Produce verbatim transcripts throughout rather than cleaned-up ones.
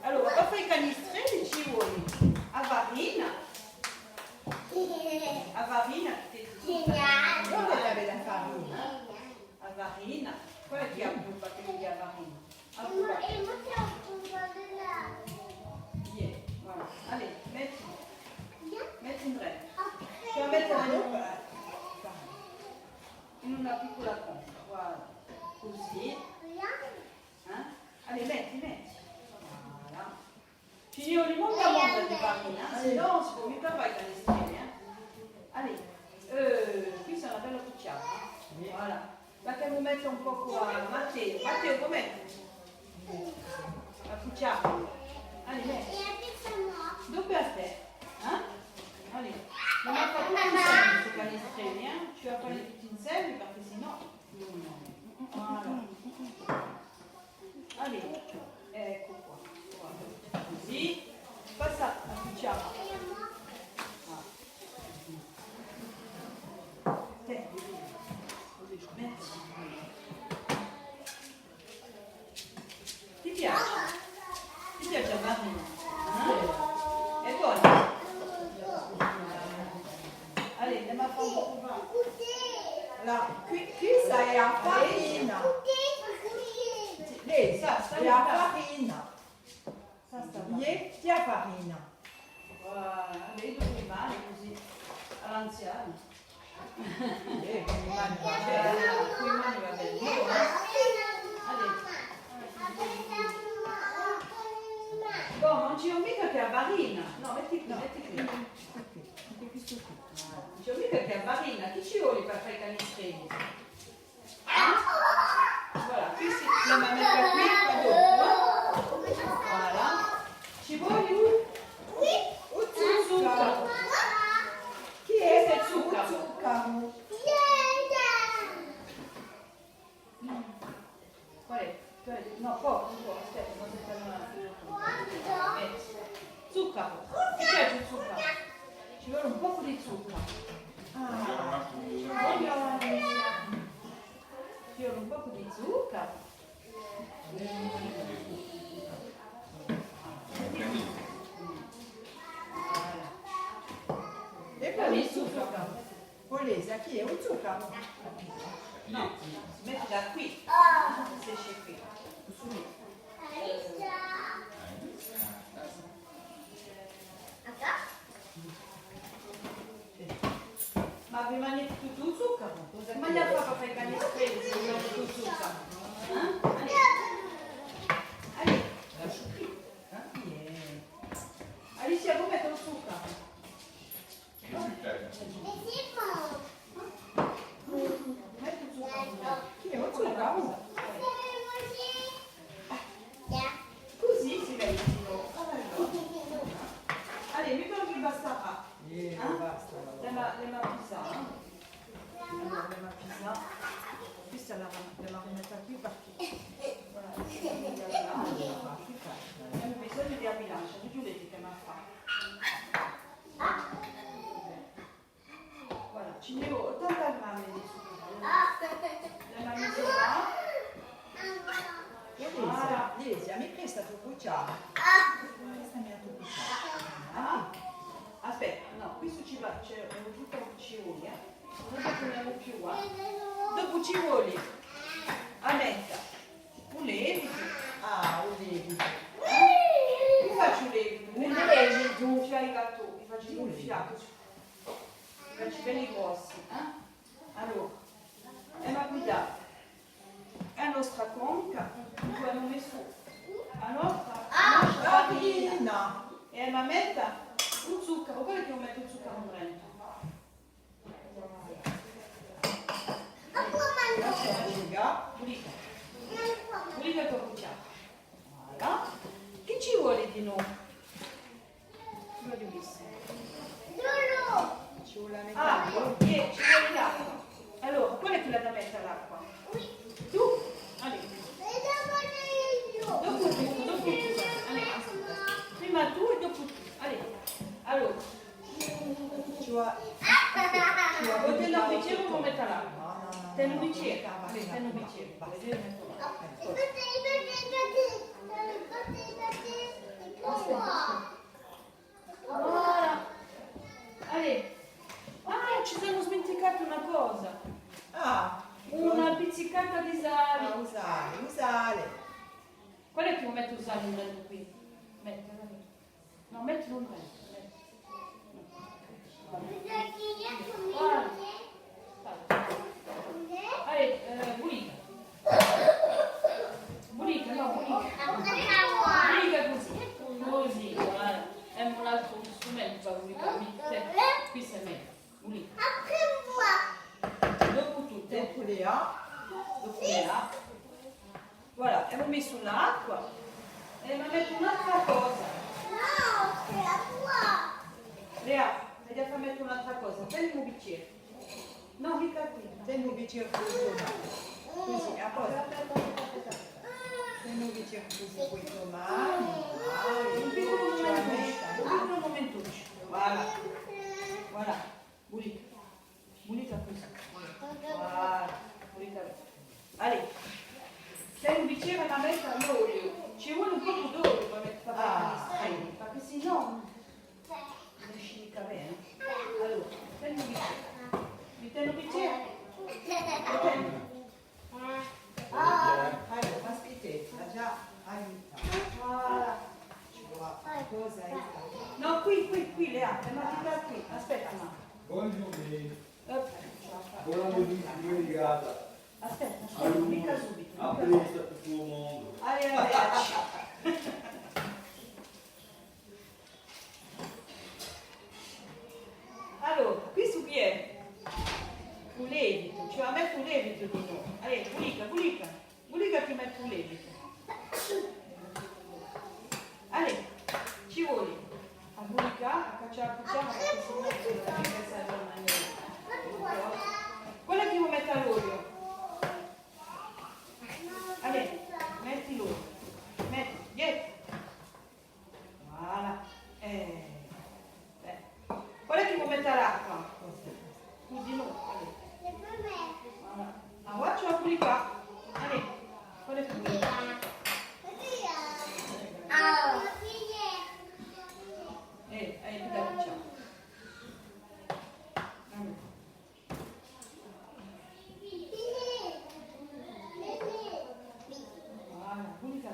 Allora, per fà i canistrelli ci vole a farina. A farina, chì ti dicu? Guarda chì bella farina. A farina. Quale hè chì hà più pacchettu di farina? Allora. Iè, voilà. Allez, metti. Metti in tre. Ci vole à mettela in una, in una piccula conca, voilà. Cusì. Eh? Allez, metti, metti. Voilà. Ci vole monda monda di farina, eh? Sinnò ùn si pò micca fà i canistrelli, eh? Allez, eh, questa hè una bella cuchjara, eh? Voilà. Lasciami mette un pocu à Matteu. Matteu, com'è? A cuchjara. Allez, metti. Dopu à tè, eh? Allez. Ùn hè micca tutti inseme sti canistrelli, eh? Ci vole à falli tutti inseme, perchè sinnò, voilà. Allez, eccu quì. Voilà. Cusì. Passa a cuchjara. Ah. Tè. Metti. Ti piace? Ti piace a farina? Eh? Hè bona? Allez, andemu à fà un pocu. Allora, quì, quì sta a farina. Sì, lei sa, sta a farina. Iè, chì hè a farina? Voilà, vedi cù i mani cusì, à l'anziana. Eh, cù i mani va bè, cù i mani va bè. Allez. Bon, ùn ci hè micca chè a farina. Nò, metti quì, metti quì. Metti questu quì. Voilà. Ùn ci hè micca chè a farina. Chì ci vole per fà i canistrelli? Voilà, quì si, l'emu da mette quì, quì dopu, eh? Voilà. Ci vole u, u zuccaru. Chì hè? Questu hè u zuccaru. Quale hè? Nò, pocu, pocu, aspetta, ùn si ferma. Eh, zuccaru. Ti piace u zuccaru? Ci vole un pocu di zuccaru. Ah, ci vole un pocu di zuccaru. È po u zuccaru. Pò lei, chì hè u zuccaru? Nò, mettila quì. S'esce quì. Ma vi manghjate tuttu u zuccaru? Cumu fà à fà i canistrelli s'è vi manghjate tuttu u zuccaru? Eh? Allez. Allez. Allez, Alicia, cum'hè u zuccaru? Metti u zuccaru. Chì hè u zuccaru? Cusì si vede, signò. Allez, mi pare chì basterà. Eh, basta, allora. L'emu, l'emu à pisà, eh? Allora, l'emu à pisà. Questa l'emu, l'emu à rimette quì perchè, voilà, avemu bisognu di a bilancia, di Giulietta chì m'hà fattu. Voilà, ci ne vole ottanta grammi di zuccaru. L'emu à misurà. Voilà. Lizia, mi presti a to cuchjara? Prestami a to cuchjara. Ah, aspetta, nò, questu ci vole, ci vole, ci vole, eh. Ùn ne pò più, eh. Dopu ci vole à mette u levitu. Ah, u levitu. Eh? Chì facciu u levitu? U levitu. Ghjunghju à i gatò, li facciu gonfià. Li facciu belli grossi, eh? Allora, emu à piglià a nostra conca, induva emu messu a nostra, a nostra farina. È emu à mette u zuccaru, guarda chì emu à mette u zuccaru drentu. Pulita. Pulita a to cuchjara. Voilà. Chì ci vole di novu? Ci vole l'acqua. Ci vole l'acqua. Allora, quale hè chì l'hà da mette l'acqua? Tù? Allez. Dopu tù, dopu tù. Allez, prima tù è dopu tù. Allez. Allora. Ci vole. Vò tene u bichjeru o vò mette l'acqua? Tene u bichjeru. Allez, tene u bichjeru. Vò tene u bichjeru. Vò tene u bichjeru. Allora, metti qui. Metti, allora. No, metti un drentu, metti. Voilà. Allez, eh, bulica. Bulica, no, bulica. Bulica cusì. Cusì, voilà. È un altru strumentu per bulica. Metti, questu hè megliu. Bulica. Dopu tù, dopu Lea. Dopu Lea. Voilà, emu messu l'acqua. È emu da metta un'altra cosa. Nò, hè l'acqua. Lea, aghju da fà metta un'altra cosa. Teni un bichjeru. Nò, micca quì. Teni un bichjeru cusì. Cusì, à postu. Aspetta, aspetta, aspetta, aspetta. Teni un bichjeru cusì, cù e to mani. Ah, un picculu mumentucciu. Un picculu mumentucciu. Voilà. Voilà. Bulica. Bulica cusì. Voilà, bulica. Allez, teni un bichjeru, ma metti l'oliu. Ci vole un pocu d'oliu per mette, per fà i strilli, perchè sinnò ùn esce micca bè. Allora, teni un bichjeru. Mi teni un bichjeru? Mi teni? Allora, aspetta, l'hà ghjà aiutatu. Voilà. Ci vole qualcosa, eh. Nò, quì, quì, quì, Lea, fermati quì. Aspetta, ma. Bonghjornu. Aspetta, aspetta, micca subitu, micca subitu. Allez, allez, allez. Allora, questu chì hè? Un levitu, ci vole à mette un levitu dinò. Allez, bulica, bulica. Vulia chì ti mettu u levitu? Allez, ci voli à bulicà, à caccià a cuchjara, perchè sinnò ùn si vede micca s'ellu hè manghjatu. Quale hè chì vò metta l'oliu? Allez, metti l'oliu. Metti, ghjetti. Voilà. Eh, bè. Quale hè chì vò metta l'acqua? Cusì nò, allez. Voilà. Avà ci voli à bulicà. Allez, quale hè chì vò metta? Eh, eh, più da cucina. Allez. Voilà, bulicà.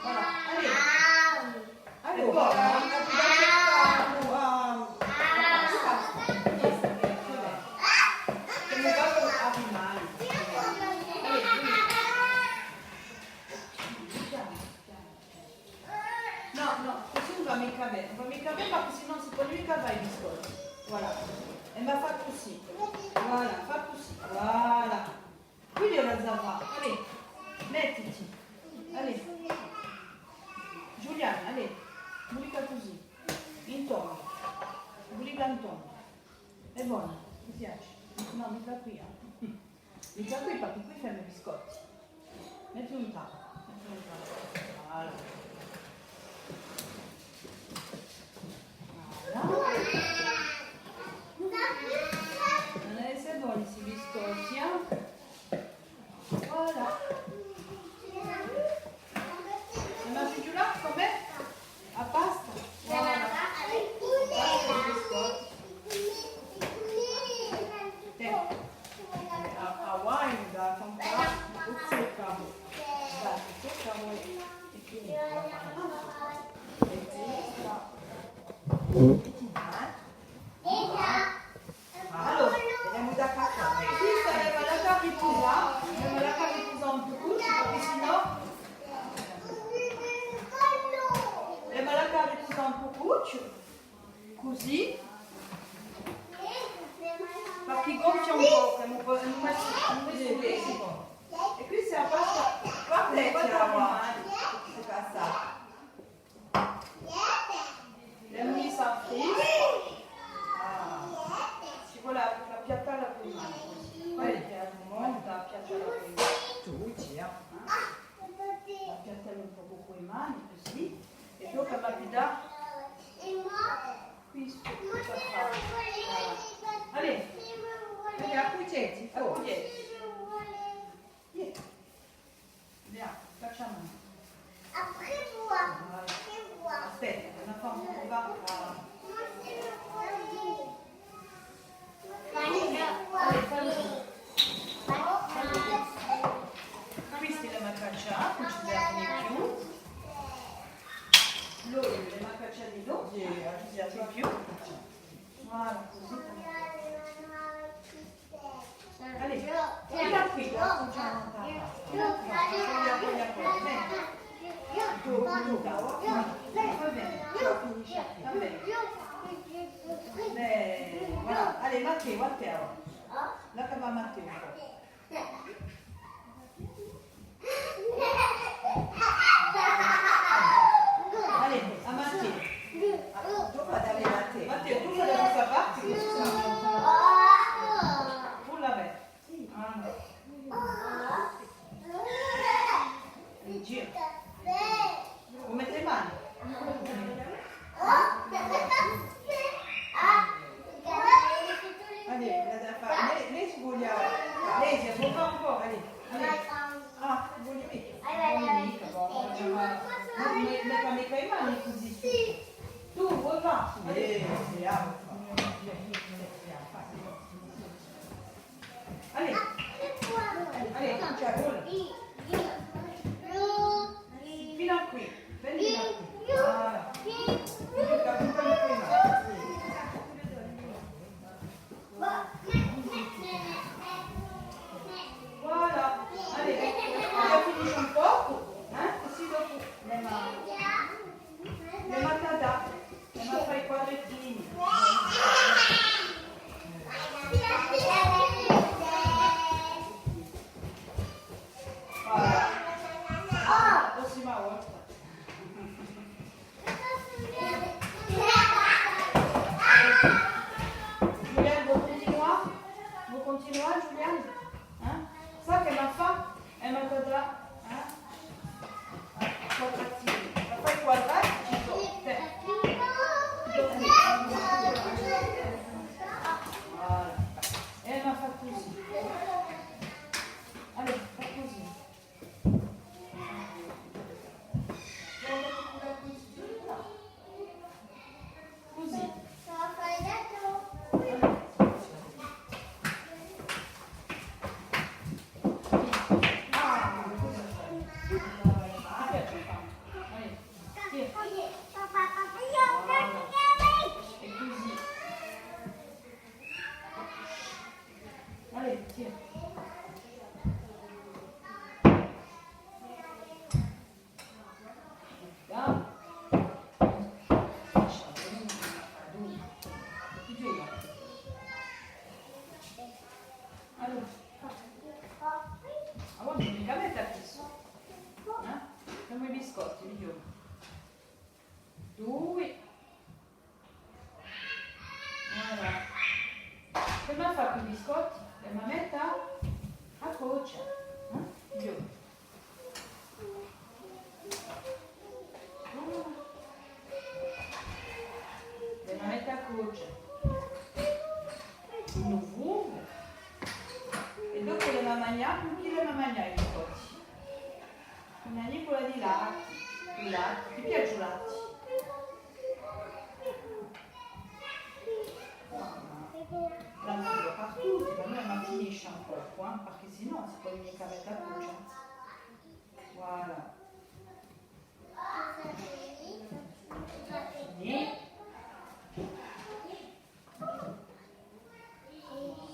Voilà, allez. Allora, nò, nò, cusì ùn và micca bè, ùn và micca bè, perchè sinnò ùn si pò micca fà i biscotti. Voilà. È ma fà cusì. Voilà, fà cusì. Voilà. Quì ghjè a zava. Allez, mettiti. Allez. Giuliana, allez. Bulica cusì. In tondu. Bulica in tondu. Hè bona, ti piace? Nò, micca quì, eh. Micca quì, perchè quì femu i biscotti. Metti un tale, metti un tale. Voilà. Voilà. Ùn hè micca boni sti biscotti, eh? Voilà. È ma figliulà, com'hè? A pasta? Voilà. Pasta è biscotti. Tè. A, a wine da campà, u zuccaru. Basta, u zuccaru è, è finita. È finita. Allora, l'emu da caccià. Questa l'emu da lascià ripusà, l'emu da lascià ripusà un pocucciu, perchè sinnò, l'emu da lascià ripusà un pocucciu, cusì, perchè gonfia un pocu, emu po-, emu messu, emu messu un pocu. È questa hè a pasta, guarda, guarda, si passa. L'emu messa in frigu. Ah. Ci vole à, à piattalla cù e mani, cusì. Guarda chì hè u modu da piattalla cù e mani. Tù, zia. Eh? À piattalla un pocu cù e mani, cusì. È dopu à piattalla. Questu, questu quì. Voilà. Allez. Allez, appughjati, appughjati. Iè. Facciamo. Après moi. Voilà. Après moi. Aspetta, una fama, va, va. Moi, c'est le premier. Questa l'emu cacciata, ùn ci serve più. L'oliu l'emu cacciatu, ùn ci serve più. Voilà, cusì. Allez, tira quì, appoggia a manu. Appoggia, appoggia, appoggia. Veni. Tocca, tocca. Va bè, finisci quì. Va bè. Bè, voilà. Allez, Matteu, à tè. Lascia à Matteu un pocu. Allez, à Matteu. Tocca à tè, Matteu. Matteu, tù fai da questa parte, cusì. Pullu bè. Ah, nò. Rigira. Cum'è tè mani? Allez, l'hà da fà. Lei, lei si vole, lei si vole fà un pocu, allez, allez. Ah, vole micca. Vole micca, bon, facciamo. Ma, ma, ma, ma, ma, ma, cusì. Tù, vole fà? Allez, vole fà. Allez. Allez, comincia, cola. Finu à quì. Veni finu à quì. Voilà. Capito? Voilà. Allez, finisci un pocu, eh? Cusì dopu l'emu, l'emu à tallà, l'emu à fà i quadrettini. Voilà. A prossima volta. Giulian, vole cuntinuà? Vole cuntinuà, Giulian? Eh? Sà chì emu à fà? Emu à tallà, eh? Quadratini. Pà fà i quadrati ci sò. Tè. Voilà. È emu à fà cusì. Allez, fà cusì. Cusì. Ah, cusì. Ah, piace fà. Allez, tira. È cusì. Allez, tira. Allora, avà ùn ci hè micca à metta quì. Eh? Femu i biscotti, vedimu. Dui. Voilà. Chì emu à fà cù i biscotti? Emu à metta à cocia, eh? Ghjò. Emu à metta à cocia. In u furnu. È dopu l'emu à magnà, cù chì l'emu à magnà i biscotti? Una nicola di latti, di latti, ti piace u latti? L'altru partutu, ma noi emu à finisce un pocu, eh, perchè sinnò ùn si pò micca metta à cuce. Voilà. Fini.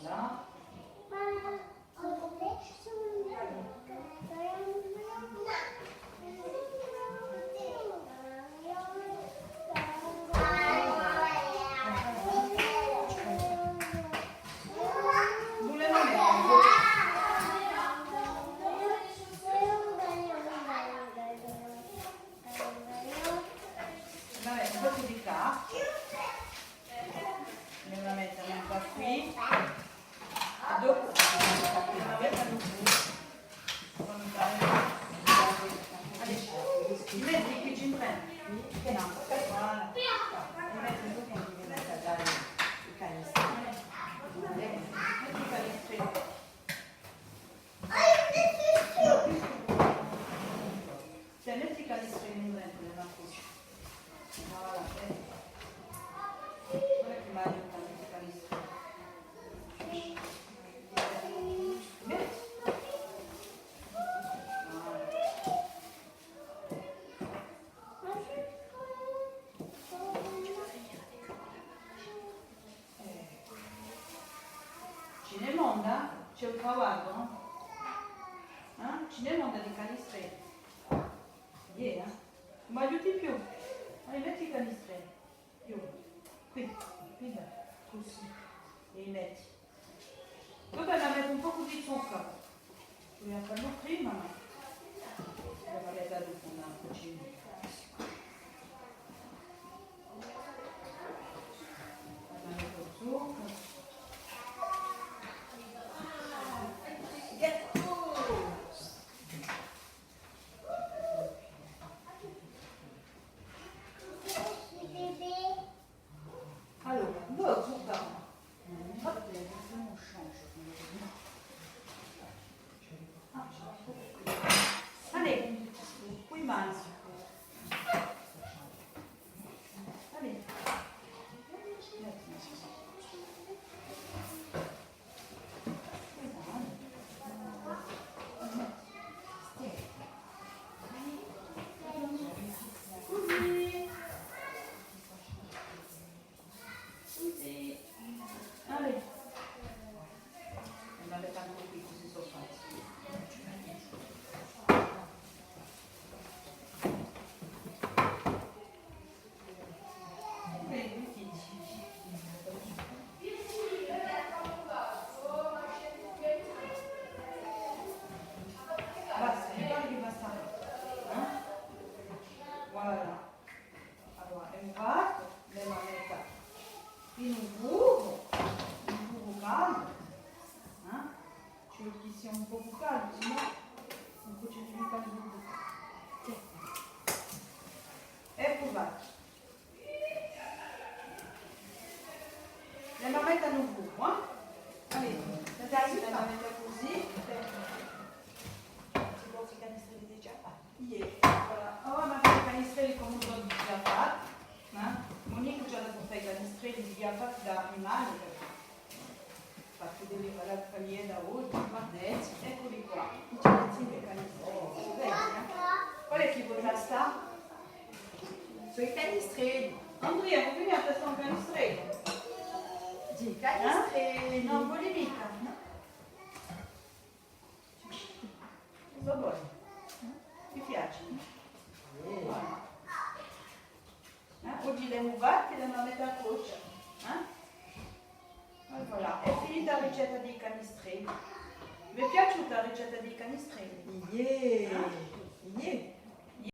Voilà. Vabbè, un pocu di carta. Ne la mettimu un po' qui. È dopu ne la mettimu qui. Allez, ti metti qui, ci prendi. Voilà. Ti metti qui, ti metti i canestri. Metti i canestri. Voilà, eh. Guarda chì m'aiuta, metti i canistrelli. Metti. Voilà. Eh. Ci n'hè monda? Ci hè u travagliu, nò? Eh? Ci n'hè monda di canistrelli? Iè, eh? Ùn m'aiuti più? Allez, metti i canistrelli. Iò. Quì, quì, cusì. È i metti. Dopu emu da mette un pocu di zuccaru. Vulia fallu prima, ma emu da mette dopu in a cucina. Emu da mette u zuccaru. Allora, noi zuccaru. Allez, cù i mani. Allez. Cusì. Cusì. Allez. È m'avete ancu quì, cusì sò fatti. Basta, mi pare chì basta. Eh? Voilà. Allora, emu fattu, l'emu da mette in u burru, in u burru caldu, eh? Ci vole chì sia un pocu caldu, sinnò ùn cucini micca u burru. Eccu fattu. L'emu da mette in u burru, eh? Allez, l'emu da mette cusì. Ti porti i canistrelli digià fatti? Iè, voilà. Avà emu i canistrelli cum'è digià fatti, eh? Monique ci hà da purtà i canistrelli digià fatti da animali, perchè fattu bè, voilà, fatti da oghje, guardate, ecculi quì. Digià fatti i canistrelli, sò belli, eh? Quale hè chì vole tastà? Sò i canistrelli. Andria, voli vene à tastà un canistrellu? Dì, canistrelli. Eh? Ùn voli micca? Nò. Sò boni. Ti piaci? Iè. Voilà. Eh? Oghje l'emu fatti, l'emu da mette à coce. Eh? È voilà, hè finita a ricetta di i canistrelli. Vi hè piaciuta a ricetta di i canistrelli? Iè, eh? Iè.